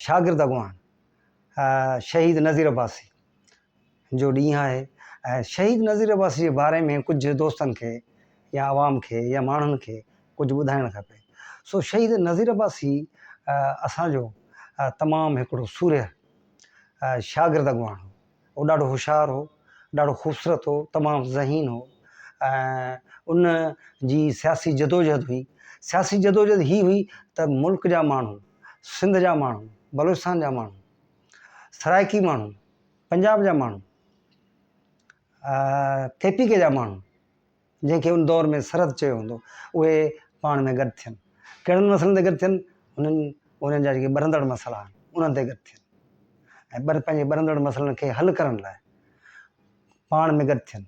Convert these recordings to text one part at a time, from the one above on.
شاگرد اڳواڻ شهيد نذير عباسي جو ڏينهن آهي ۽ شهيد نذير عباسي جي باري ۾ ڪجهه دوستن کي يا عوام کي يا ماڻهن کي ڪجهه ٻڌائڻ کپي. سو شهيد نذير عباسي اسان جو تمام هڪڙو سورهيه شاگرد اڳواڻ هو. هو ڏاڍو هوشيار هو، ڏاڍو خوبصورت هو، تمام ذهين هو ۽ ان جي سياسي جدوجهد هئي. سياسي جدوجهد هي هئي ته ملڪ جا ماڻهو، سنڌ جا ماڻهو، بلوچستان جا ماڻهو، سرائڪي ماڻهو، پنجاب جا ماڻهو، ڪي پي ڪي جا ماڻهو جنهن کي ان دور ۾ سرحد چيو ويندو اهي پاڻ ۾ گڏ ٿين. ڪهڙن مسئلن تي گڏ ٿين؟ انهن انهن جا جيڪي ٻرندڙ مسئلا آهن انهن تي گڏ ٿين ۽ ٻر پنهنجي ٻرندڙ مسئلن کي حل ڪرڻ لاء پاڻ ۾ گڏ ٿين.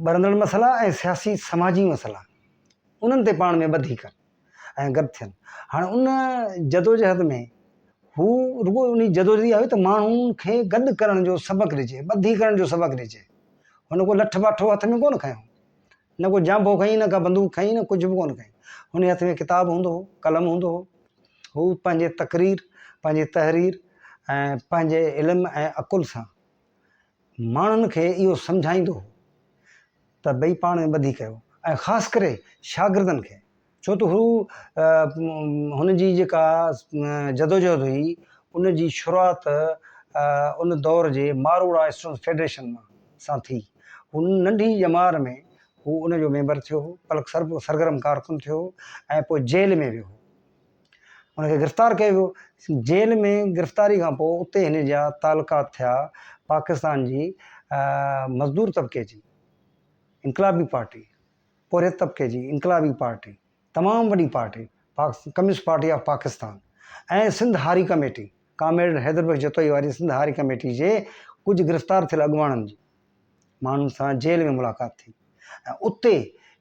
ٻرندڙ مسئلا ۽ سياسي سماجي مسئلا انهن تي پاڻ ۾ ٻڌي ڪن ۽ گڏ ٿين. هاڻي ان جدوجهد ۾ هو رڳو انهي جدوجهد اها هئي ته ماڻهن کي گڏ ڪرڻ جو سبق ڏجي، ٻڌي ڪرڻ جو سبق ڏجي. هن ڪو لٺ باٺو هٿ ۾ ڪونه کنيو، نه ڪو جانڀو کنئي، نه ڪا بندوق کنئي، نه ڪجهه به ڪونه کنئي. هن جي هٿ ۾ ڪتاب هوندو هو، قلم هوندو هو. هو پنهنجي تقرير، پنهنجي تحرير ۽ پنهنجي علم ۽ عقل سان ماڻهن کي اهو سمجهائيندو هو ته ڀئي پاڻ ۾ ٻڌي ڪيو ۽ خاص ڪري شاگردن کي. ڇو ته هو هن جي جيڪا جدوجهد هئي ان جي شروعات ان دور جي ماروئڙا اسٽوڊنٽس فيڊريشن مان سان ٿي. هو ننڍي ڄمار ۾ هو ان جو ميمبر ٿيو هو، بلڪ سرگرم ڪارڪن ٿيو هو ۽ پوء جيل ۾ ويو هو. ان کي گرفتار ڪيو ويو. جيل ۾ گرفتاري کان پوء اتي هن جا تعلقات ٿيا پاڪستان جي مزدور طبقي جي انقلابي پارٽي پورهيت طبقي جي انقلابي پارٽي، تمام وڏي party, communist party of Pakistan ۽ Sindh Hari committee, comrade Haider Bakhsh Jatoi واري سنڌ هاري ڪميٽي جي ڪجهه گرفتار ٿيل اڳواڻن جي ماڻهن سان جيل ۾ ملاقات ٿي ۽ اتي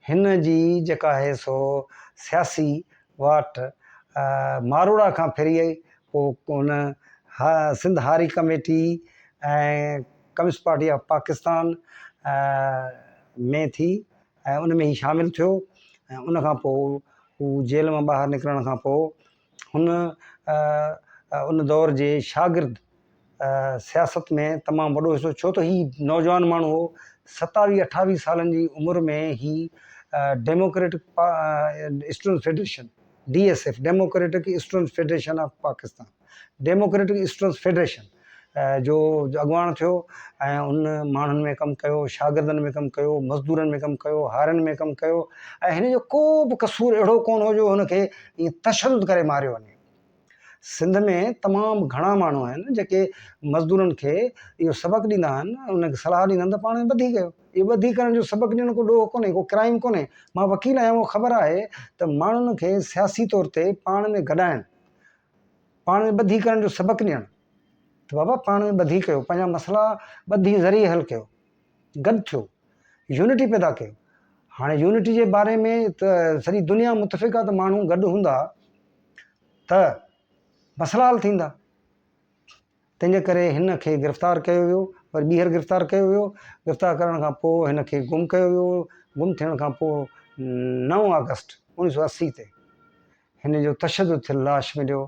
هن جي جيڪا آهي سو سياسي واٽ ماروئڙا کان ڦري پوء هن Sindh Hari committee ۽ communist party of Pakistan ۾ ٿي ۽ ان ۾ هي شامل ٿيو ۽ ان کان پوء هو جيل مان ٻاهر نڪرڻ کان پوء هن ان دور جي شاگرد سياست ۾ تمام وڏو حصو ڇو ته هي نوجوان ماڻهو هو ستاويهه اٺاويهه سالن جي عمر ۾ هي democratic students federation D S F democratic students federation of Pakistan democratic students federation جو اڳواڻ ٿيو ۽ ان ماڻهن ۾ ڪم ڪيو، شاگردن ۾ ڪم ڪيو، مزدورن ۾ ڪم ڪيو، هارين ۾ ڪم ڪيو ۽ هن جو ڪو به قصور اهڙو ڪونه هو جو هن کي ائين تشدد ڪري ماريو وڃي. سنڌ ۾ تمام گهڻا ماڻهو آهن جيڪي مزدورن کي اهو سبق ڏيندا آهن، انهن کي صلاح ڏيندا آهن ته پاڻ ۾ ٻڌي ڪيو. اهو ٻڌي ڪرڻ جو سبق ڏيڻ ڪو ڏوهه ڪونهي، ڪو ڪرائيم ڪونهي. مان وڪيل آهيان مون کي خبر آهي ته ماڻهن کي سياسي طور تي پاڻ ۾ گڏائڻ، پاڻ ۾ ٻڌي ڪرڻ جو سبق ڏيڻ ته بابا پاڻ ۾ ٻڌي ڪيو، پنهنجا مسئلا ٻڌي ذريعي حل ڪيو، گڏ ٿيو، يونٽي پيدا ڪيو. هاڻي يونٽي جي باري ۾ ته سڄي دنيا متفق آهي ته ماڻهو گڏ هوندا ته مسئلا حل ٿيندا. تنهن جي ڪري هن کي گرفتار ڪيو ويو، وري ٻيهر گرفتار ڪيو ويو، گرفتار ڪرڻ کان پوء هن کي گم ڪيو ويو، گم ٿيڻ کان پوء نو آگسٽ اوڻيهه سو 80 تي هن جو تشدد ٿيل لاش مليو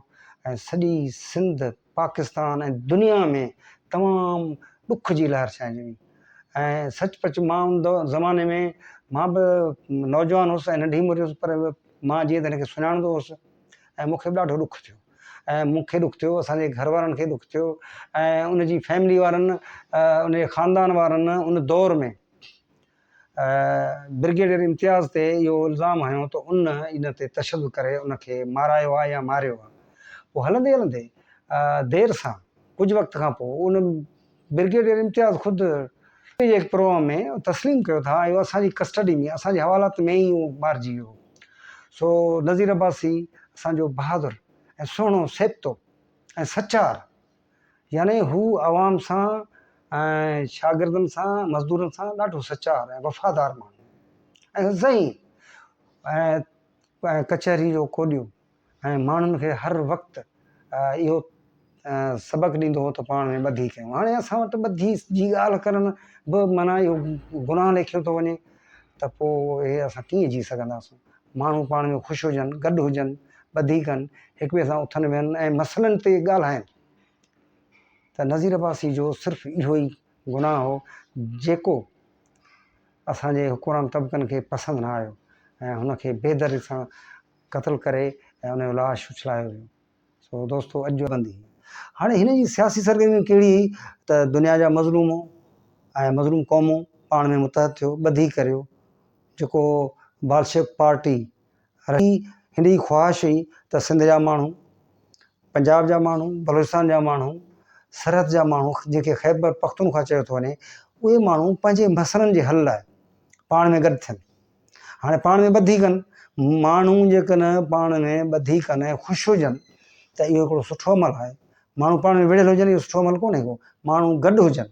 ۽ سڄي سنڌ، پاڪستان ۽ دنيا ۾ تمام ڏک جي لهر ڇانئجي وئي ۽ سچ پچ مان ان زماني ۾ مان به نوجوان هوس ۽ ننڍي عمر جو هوس پر مان جيئن ته هن کي سڃاڻندو هوس ۽ مون کي به ڏاڍو ڏک ٿيو ۽ مون کي ڏک ٿيو اسان جي گهر وارن کي ڏک ٿيو ۽ ان جي فيملي وارن ان جي خاندان وارن ان دور ۾ برگيڊيئر امتياز تي اهو الزام هنيو ته ان ان تي تشدد ڪري ان کي مارايو آهي يا ماريو آهي. پوء هلندي هلندي دير سان ڪجهه وقت کان پوء ان برگيڊيئر امتياز خود جي هڪ پروگرام ۾ تسليم ڪيو ته ها اهو اسان جي ڪسٽڊي ۾ اسان جي حوالات ۾ ئي اهو مارجي ويو هو. سو نذير عباسي اسان جو بهادر ۽ سهڻو سيبتو ۽ سچار يعني هو عوام سان ۽ شاگردن سان مزدورن سان ڏاڍو سچار ۽ وفادار ماڻهو ۽ ذهين ۽ ڪچهري جو ڪوڏيو ۽ ماڻهن کي هر وقت اهو سبق ڏيندو هو ته پاڻ ۾ ٻڌي ڪيون هاڻي اسان وٽ ٻڌي جي ڳالهه ڪرڻ به معنيٰ اهو گناهه ليکيو ٿو وڃي ته پوء هي اسان ڪيئن جي سگهنداسون ماڻهو پاڻ ۾ خوش هجن گڏ هجن. ٻڌي ڪن، هڪ ٻئي سان اٿن ويهن ۽ مسئلن تي ڳالهائن ته نذير عباسي جو صرف اهو ئي گناهه هو جيڪو اسان جي حڪمران طبقن کي پسند نه آيو ۽ هن کي بيدردي سان قتل ڪري ۽ ان جو لاش اڇلايو ويو. سو دوستو اڄ جو بندي هاڻي هن جي سياسي سرگرمي ڪهڙي هئي ته دنيا جا مظلوم ۽ مظلوم قومون پاڻ ۾ متحد ٿيو ٻڌي ڪريو جيڪو بالشيڪ پارٽي رهي هن جي خواهش هئي ته سنڌ جا ماڻهو پنجاب جا ماڻهو بلوچستان جا ماڻهو سرحد جا ماڻهو جنهن کي خيبر پختونخوا چيو ٿو وڃي اهي ماڻهو پنهنجي مسئلن جي حل لاء پاڻ ۾ گڏ ٿين هاڻي پاڻ ۾ ٻڌي ڪن. ماڻهو جيڪڏهن پاڻ ۾ ٻڌي ڪن ۽ خوش هجن ته اهو هڪڙو سٺو عمل آهي. ماڻهو پاڻ ۾ وڙهيل هجن اهو سٺو عمل ڪونهي ڪو. ماڻهو گڏ هجن،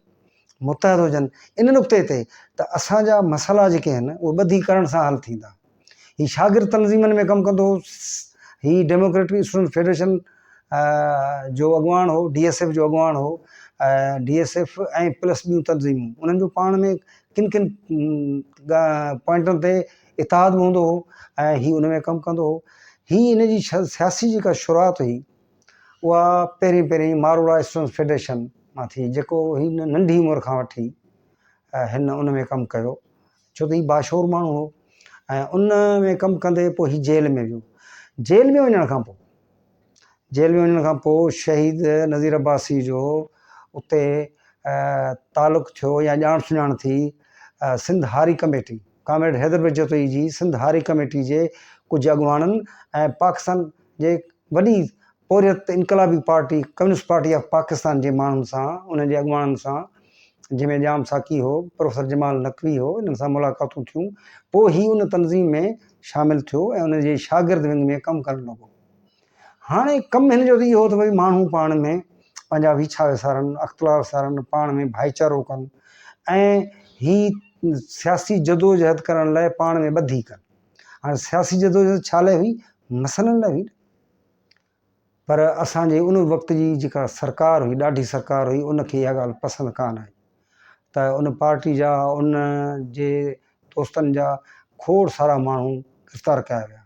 متحد هجن ان نقطي تي ته اسان جا مسئلا جيڪي آهن اهي ٻڌي ڪرڻ سان حل ٿيندا. هي شاگرد تنظيمن ۾ ڪم ڪندو هو. هي ڊيموڪريٽڪ اسٽوڊنٽس فيڊريشن جو اڳواڻ هو، ڊي ايس ايف جو اڳواڻ هو. ڊي ايس ايف ۽ پلس ٻيون تنظيمون انهن جو پاڻ ۾ ڪن ڪن پوائنٽن تي اتحاد به هوندو هو ۽ هي ان ۾ ڪم ڪندو هو. هي ان جي سياسي جيڪا شروعات هئي اها پهرين پهرين ماروئڙا اسٽوڊنٽس فيڊريشن مان ٿي جيڪو هي ننڍي عمر کان وٺي هن ان ۾ ڪم ڪيو ڇو ته هي باشعور ماڻهو هو ۽ ان ۾ ڪم ڪندي پوء هي جيل ۾ ويو. جيل ۾ وڃڻ کان پوء جيل ۾ وڃڻ کان پوء شهيد نذير عباسي جو اتي تعلق ٿيو يا ڄاڻ سڃاڻ ٿي سنڌ هاري ڪميٽي ڪامريڊ حيدر بخش جتوئي جي سنڌ هاري ڪميٽي جي ڪجهه اڳواڻن ۽ پاڪستان جي وڏي پورهيت انقلابي party communist party of Pakistan جي ماڻهن سان انهن جي اڳواڻن سان جنهن ۾ ڄام ساقي هو پروفيسر جمال نقوي هو انهن سان ملاقاتون ٿيون پوء هي ان تنظيم ۾ شامل ٿيو ۽ ان جي شاگرد ونگ ۾ ڪم ڪرڻ لڳو هاڻي ڪم هن جو ته اهو هو ته ڀئي ماڻهو پاڻ ۾ پنهنجا ويڇا وسارن، اختلاف وسارن، پاڻ ۾ ڀائيچارو ڪن ۽ هي سياسي جدوجهد ڪرڻ لاء پاڻ ۾ ٻڌي ڪن. هاڻي سياسي جدوجهد ڇا لاء هئي؟ مسئلن لاء هئي نه. پر اسان جي ان وقت جي جيڪا سرڪار هئي، ڏاڍي سرڪار هئي، ان کي اها ڳالهه پسند ڪانه آئي ته ان پارٽي جا ان جي دوستن جا کوڙ سارا ماڻهو گرفتار ڪيا ويا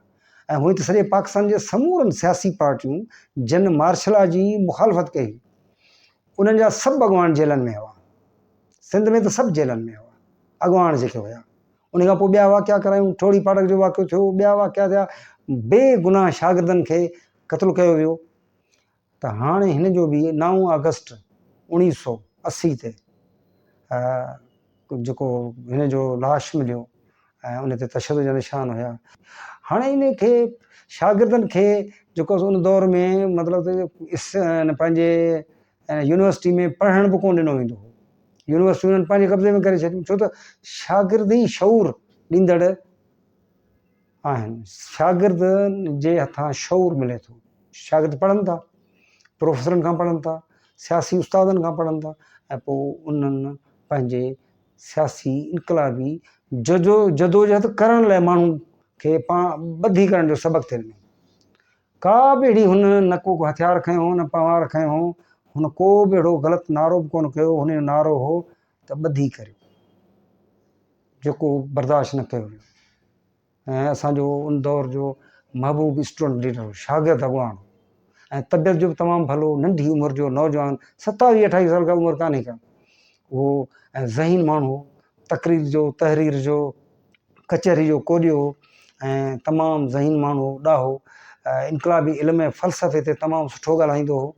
۽ هونئن ته سڄي پاڪستان جي سمورن سياسي پارٽيون جن مارشلا جي مخالفت ڪئي انهن جا سڀ اڳواڻ جيلن ۾ هئا سنڌ ۾ ته سڀ جيلن ۾ هئا اڳواڻ جيڪي هيا ان کان پوء ٻيا واقعا ڪرايون ٺوڙهي پاٽڪ جو واقعو ٿيو ٻيا واقعا ٿيا بي گناهه شاگردن کي قتل ڪيو ويو ته هاڻي هن جو به نو آگسٽ 1980 تي جيڪو هن جو لاش مليو ۽ ان تي تشدد جا نشان هيا. هاڻي ان کي شاگردن کي جيڪو ان دور ۾ مطلب ته پنهنجي يونيورسٽي ۾ پڙهڻ به ڪونه ڏنو ويندو هو. يونيورسٽيون انهن پنهنجي قبضي ۾ ڪري ڇڏيون ڇو ته شاگرد ئي شعور ڏيندڙ آهن. شاگردن جي هٿان شعور ملي ٿو. شاگرد پڙهن ٿا، پروفيسرن کان پڙهن ٿا، سياسي استادن کان پڙهن ٿا ۽ پوء انهن پنهنجي سياسي انقلابي جدوجهد ڪرڻ لاء ماڻهو کي پاڻ ٻڌي ڪرڻ جو سبق ٿي ڏنو. ڪا به اهڙي هن نه ڪو هٿيار کنيو هو نه پنوار کنيو هو، هن ڪو به اهڙو غلط نعرو به ڪونه ڪيو، هن جو نعرو هو ته ٻڌي ڪريو. جيڪو برداشت نه ڪيو ويو ۽ اسان جو ان دور جو محبوب اسٽوڊنٽ ليڊر هو، شاگرد اڳواڻ هو ۽ طبيعت جو به تمام ڀلو، ننڍي عمر جو نوجوان، ستاويهه اٺاويهه سال کان عمر ڪانهي ڪا، اهو ۽ ذهين ماڻهو هو، تقرير جو، تحرير جو، ڪچهري جو ڪوڏيو هو ۽ تمام ذهين ماڻهو هو، ڏاهو، انقلابي علم ۽ فلسفي تي تمام سٺو ڳالهائيندو هو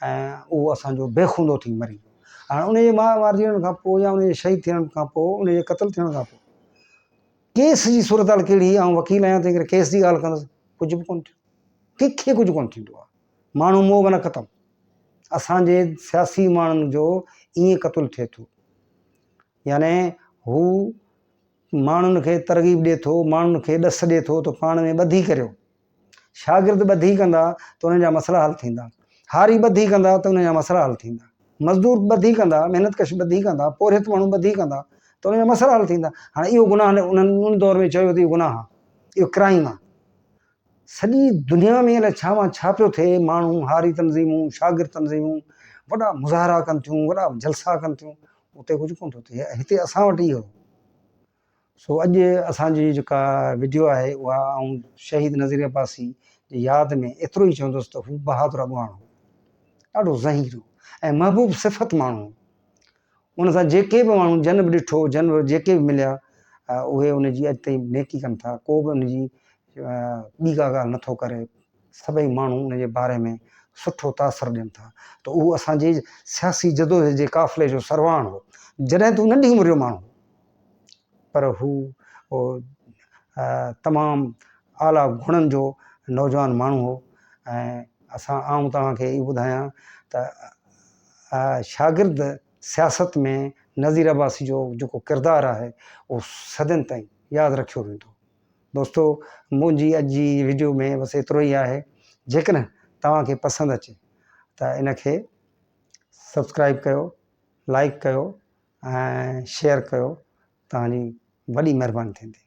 ۽ اهو اسان جو بيخوندو ٿي مري ويو. هاڻي ان جي مارجي وڃڻ کان پوء يا ان جي شهيد ٿيڻ کان پوء ان جي قتل ٿيڻ کان پوء ڪيس جي صورتحال ڪهڙي هئي آئون وڪيل آهيان تنهن ڪري ڪيس جي ڳالهه ڪندس ڪجهه به ڪونه ٿيو ڪنهن کي ڪجهه ڪونه ٿيندو آهي ماڻهو مئو معنيٰ ختم اسانجي سياسي ماڻهن جو ائين قتل ٿئي ٿو يعني هو ماڻهن کي ترغيب ڏي ٿو ماڻهن کي ڏس ڏي ٿو ته پاڻ ۾ ٻڌي ڪريو شاگرد ٻڌي ڪندا ته انهن جا مسئلا حل ٿيندا، هاري ٻڌي ڪندا ته انهن جا مسئلا حل ٿيندا، مزدور ٻڌي ڪندا، محنت ڪش ٻڌي ڪندا، پورهيت ماڻهو ٻڌي ڪندا ته انهن جا مسئلا حل ٿيندا. هاڻي اهو گناهه انهن ان دور ۾ چيو ته اهو گناهه آهي، اهو ڪرائيم آهي. سڄي دنيا ۾ الائي ڇا مان ڇا پيو ٿئي، ماڻهو، هاري تنظيمون، شاگرد تنظيمون وڏا مظاهرا ڪن ٿيون، وڏا جلسا ڪن ٿيون، اتي ڪجهه ڪونه ٿو ٿئي، هتي اسان وٽ اهو. سو اڄ اسان جي جيڪا وڊيو آهي اها آئون شهيد نذير عباسي جي ياد ۾ ايترو ئي چوندس ته هو بهادر اڳواڻ هو، ڏاڍو ذهين هو ۽ محبوب صفت ماڻهو هو. ان سان جيڪي به ماڻهو جن به ڏٺو، جن به جيڪي به مليا، اهي ان جي اڄ تائين نيڪي ڪن ٿا، ڪو به ان جي ٻي ڪا ڳالهه نٿو ڪري. سڀئي ماڻهو ان جي باري ۾ سٺو تاثر ڏين ٿا ته اهو اسان جي سياسي جدوجهد جي قافلي جو سرواڻ هو. جڏهن ته هو ننڍي عمر جو ماڻهو هو پر هو تمام اعليٰ گڻن جو نوجوان ماڻهو هو ۽ اسان آئون توهان کي اهو ٻڌايان ته شاگرد سياست ۾ نذير عباسي جو جيڪو ڪردار آهي اهو صدين تائين ياد رکيو ويندو. دوستو منهنجي اڄ جي وڊيو ۾ بس ايترو ئي آهي جيڪڏهن توهان کي پسند اچي ته ان کي سبسڪرائب ڪيو لائڪ ڪيو ۽ شيئر ڪيو توهان جي وڏي مهرباني ٿيندي.